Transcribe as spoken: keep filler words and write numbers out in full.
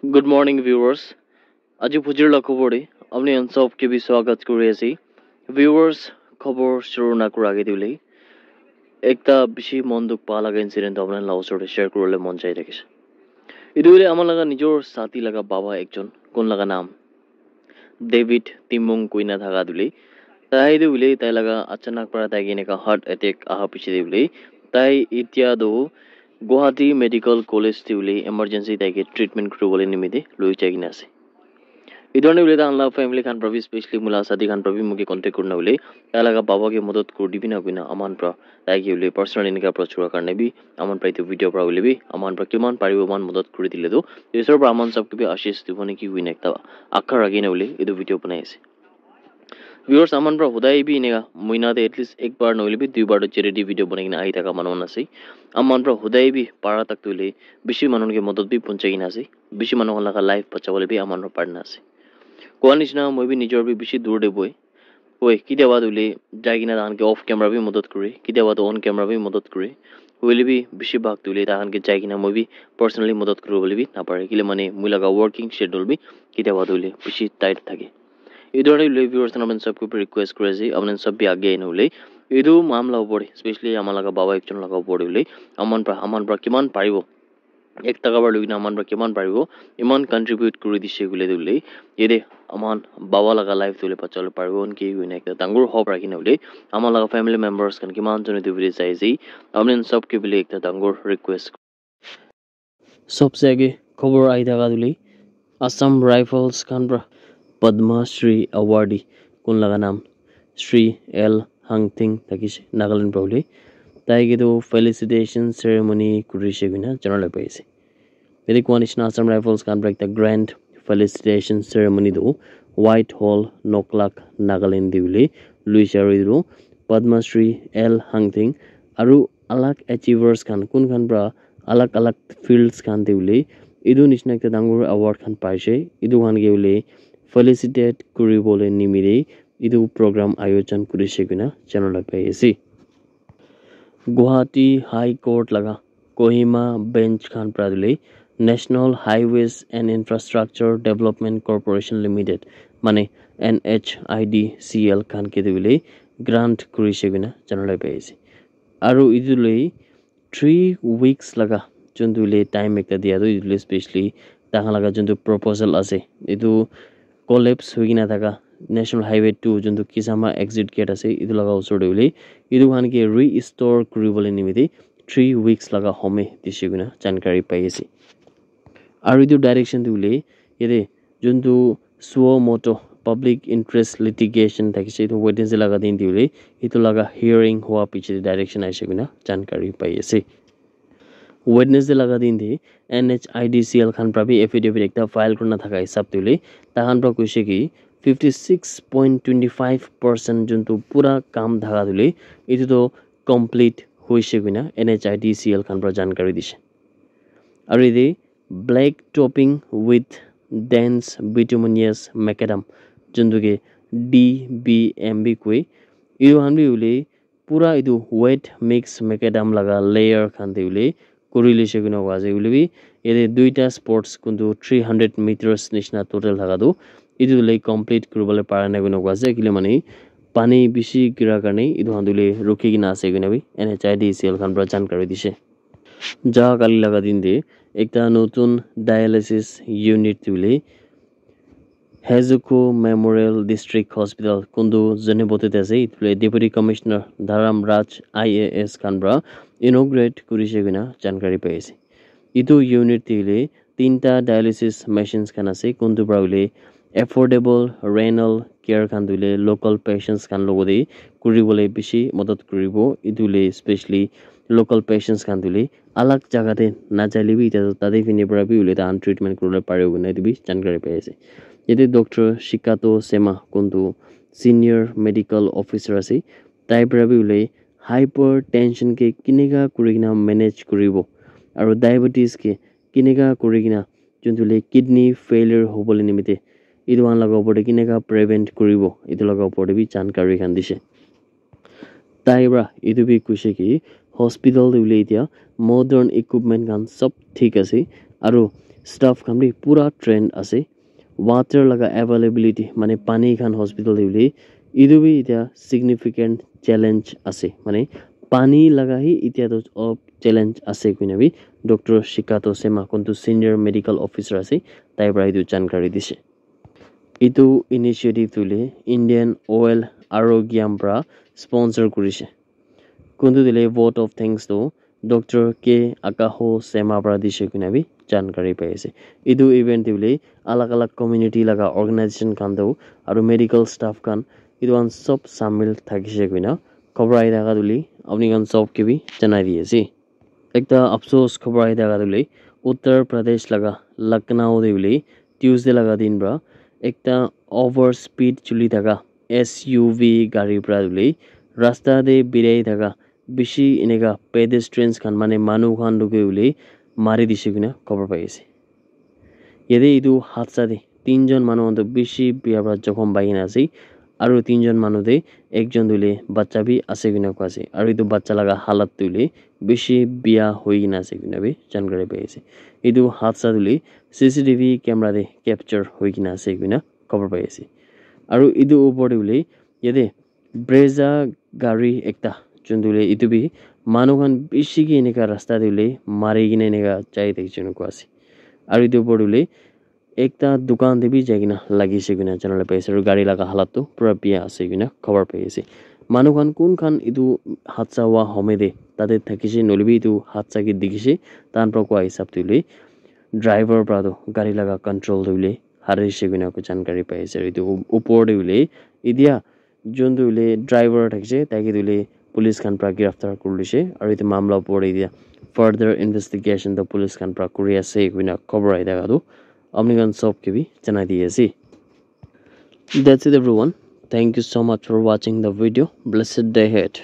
Good morning, viewers. Aji phujir la khobor de apni khan sob ke bi swagat kuri ase. Viewers, khobor shuru na kura age de hoile ekta bishi mon dukh pa laga incident apni khan la osor de share kuribole mon jai thakishe. Etu hoile ama laga nijor sati laga baba ekjon, kun laga naam David Timung koina thaka tu hoile, tai tu hoile tai laga achanak para tai ke eneka heart attack aha piche de hoile, tai etia tu Guwahati Medical College te hoile emergency tai ke treatment kuribole nimite loi jai kena ase. Etu karne hoile tai khan la family khan para bi, specially moi la sati khan para bi moike contact kurina hoile tai laga baba ke madad kuri dibi na koina aman para tai ke hoile personal eneka approach kura karne bi aman para etu video para hoile bi aman para kiman paribo eman madad kuri dile tu Isor para aman sob ke bi ashish dibo niki koina ekta akha rakhi na hoile etu video banai ase. Viewers, aman para hodai bi eneka mohina te at least ek bar nohoile bi dui bar to charity video banai kena ahi thaka manu khan ase. Aman para hodai bi para tak tu hoile bishi manu ke madad bi punchai kena ase. Bishi manu khan laga life bachabole bi aman para partner ase. Koa nishina moi bi nijor bi bishi dur de boy. Oi, kitiaba tu hoile jai kena tahan ke off camera bi madad kure, kitiaba tu on camera bi madad kure. Hoile bi bishi bhag tu hoile tahan ke jai kena moi bi personally madad kuribole bi napare. Kile mane moi laga working schedule bi kitiaba tu hoile bishi tight thake. Etu karne hoile viewers khan apni sob ke bi request kuri ase, apni sob bi age ahina hoile etu mamla opor de, specially ama laga baba ekjon laga opor de hoile aman para, aman para kiman paribo, ek taka para loi kena aman para kiman paribo, iman contribute kuri dishe koile tu hoile, yate aman baba laga life tu hoile bachabole paribo niki koina ekta dangor hope rakhi na hoile, ama laga family members khan kiman jone tu video sai ase, apni sob ke bole ekta dangor request. Sobse age khobor ahi thaka tu hoile, Assam Rifles khan para Padma Shri Awardee kun laga naam Shri L Hangting thakishe, Nagaland para hoile. Tai ke tu felicitation ceremony kurishe koina janabole pai ase. Yate koa nishina Assam Rifles khan para ekta grand felicitation ceremony tu Whitehall, Noklak, Nagaland te hoile loishe, aru etu Padma Shri L Hangting aru alag achievers khan kun khan para alag alag fields khan te hoile etu nishina ekta dangor award khan paishe, etu khan ke hoile felicitate kuribole nimite etu program ayojon kurishe koina janabole pai ase. Guwahati High Court laga Kohima Bench khan para tu hoile National Highways and Infrastructure Development Corporation Limited, mane N H I D C L khan ke tu hoile grant kurishe koina janabole pai ase. Aru etu loi three weeks laga juntu le time ekta dia tu etu le specially tahan laga juntu proposal ase, etu collapse hoi kena thaka National Highway two juntu Kisama exit gate ase, etu laga osor te hoile etu khan ke restore kuribole nimite three weeks laga home dishe koina jankari pai ase. Aru etu direction tu hoile yate juntu suo motu public interest litigation thakishe, etu Wednesday laga din te hoile etu laga hearing hua piche te direction aishe koina jankari pai ase. Wednesday laga din te N H I D C L khan para bi affidavit ekta file kurina thaka hisab te hoile tahan para koishe ki fifty six point twenty five percent juntu pura kam thaka tu hoile etu tu complete hoishe koina N H I D C L khan para jankari dishe. Aru yate black topping with dense bituminous macadam, juntu ke D B M bi koi, etu khan bi hoile pura etu wet mix macadam laga layer khan te hoile kuri lishe koina koi ase. Hoile bi yate duita spots kuntu three hundred meters nishina total thaka tu etu hoile complete kuribole para nai koina koi ase, kile mane pani bishi gira karne etu khan tu hoile rukhi kena ase koina bi N H I D C L khan para jankari dishe. Ja kali laga din te ekta notun dialysis unit tu hoile Hezuko Memorial District Hospital kuntu Zunheboto te ase, etu le Deputy Commissioner Dharam Raj I A S khan para inaugurate kurishe koina jankari pai ase. Etu unit te hoile tinta dialysis machines khan ase, kuntu para hoile affordable renal care khan tu hoile local patients khan logote kuribole bishi madad kuribo. Etu hoile specially local patients khan tu hoile alag jaga te najai le bi etia tate phine para bi hoile tahan treatment kuribole paribo koina etu bi jankari pai ase. Yate Doctor Shikato Sema kuntu senior medical officer ase, tai para bi hoile hypertension ke kineka kuri kena manage kuribo aru diabetes ke kineka kuri kena juntu le kidney failure hobole nimite etu khan laga opor te kineka prevent kuribo, etu laga opor te bi jankari khan dishe. Tai para etu bi koishe ki hospital te hoile etia modern equipment khan sob thik ase aru Staff khan bi pura trained ase. Water laga availability, mane pani khan hospital te hoile, etu bi etia significant challenge ase. Mane pani laga hi etia toh olop challenge ase koina bi Doctor Shikato Sema, kuntu senior medical officer ase, tai para etu jankari dise. Etu initiative tu hoile Indian Oil Arogyam para sponsor kurise. Kuntu tile vote of thanks tu Doctor K Akaho Sema para dise koina bi jankari pai ase. Etu event te hoile alag alag community laga organization khan tu aru medical staff khan etu khan sob samil thakise koina khobor ahi thaka tu hoile apni khan sob ke bi janai di ase. Ekta afsos khobor ahi thaka tu hoile Uttar Pradesh laga Lucknow te hoile Tuesday laga din para ekta over speed chuli thaka S U V gari para hoile rasta te birai thaka bishi eneka pedestrians khan, mane manu khan tu ke hoile mari dise koina khobor pai ase. Yate etu hadsa te tinjon manu khan tu bishi bia para jokhom pai kena ase, aru tinjon manu te ekjon tu hoile bacha bi ase koina koi ase, aru etu bacha laga halat tu hoile bishi bia hoi kena ase koina bi jankari pai ase. Etu hadsa tu hoile C C T V camera te capture hoi kena ase koina khobor pai ase. Aru etu upor te hoile yate Brezza gari ekta, juntu hoile etu bi manu khan bishi ke eneka rasta te hoile mari kena eneka jai thakishe koina koi ase. Aru etu upor te hoile ekta dukan te bi jai kena lagise koina janabole pai ase, aru gari laga halat tu pura bia ase koina khobor pai ase. Manu khan kun khan etu hadsa hua home te tate thakishe, nohoile bi etu hadsa ke dikhishe, tahan para koi hisab te hoile driver para tu gari laga control tu hoile harishe koina jankari pai ase. Aru etu upor te hoile etia juntu hoile driver thakishe, tai ke tu hoile police khan para giraftar kuri loishe, aru etu mamla upor te etia further investigation tu police khan para kuri ase koina khobor ahi thaka tu apni khan sob ke bi janai di ase. That's it, everyone. Thank you so much for watching the video. Blessed day ahead.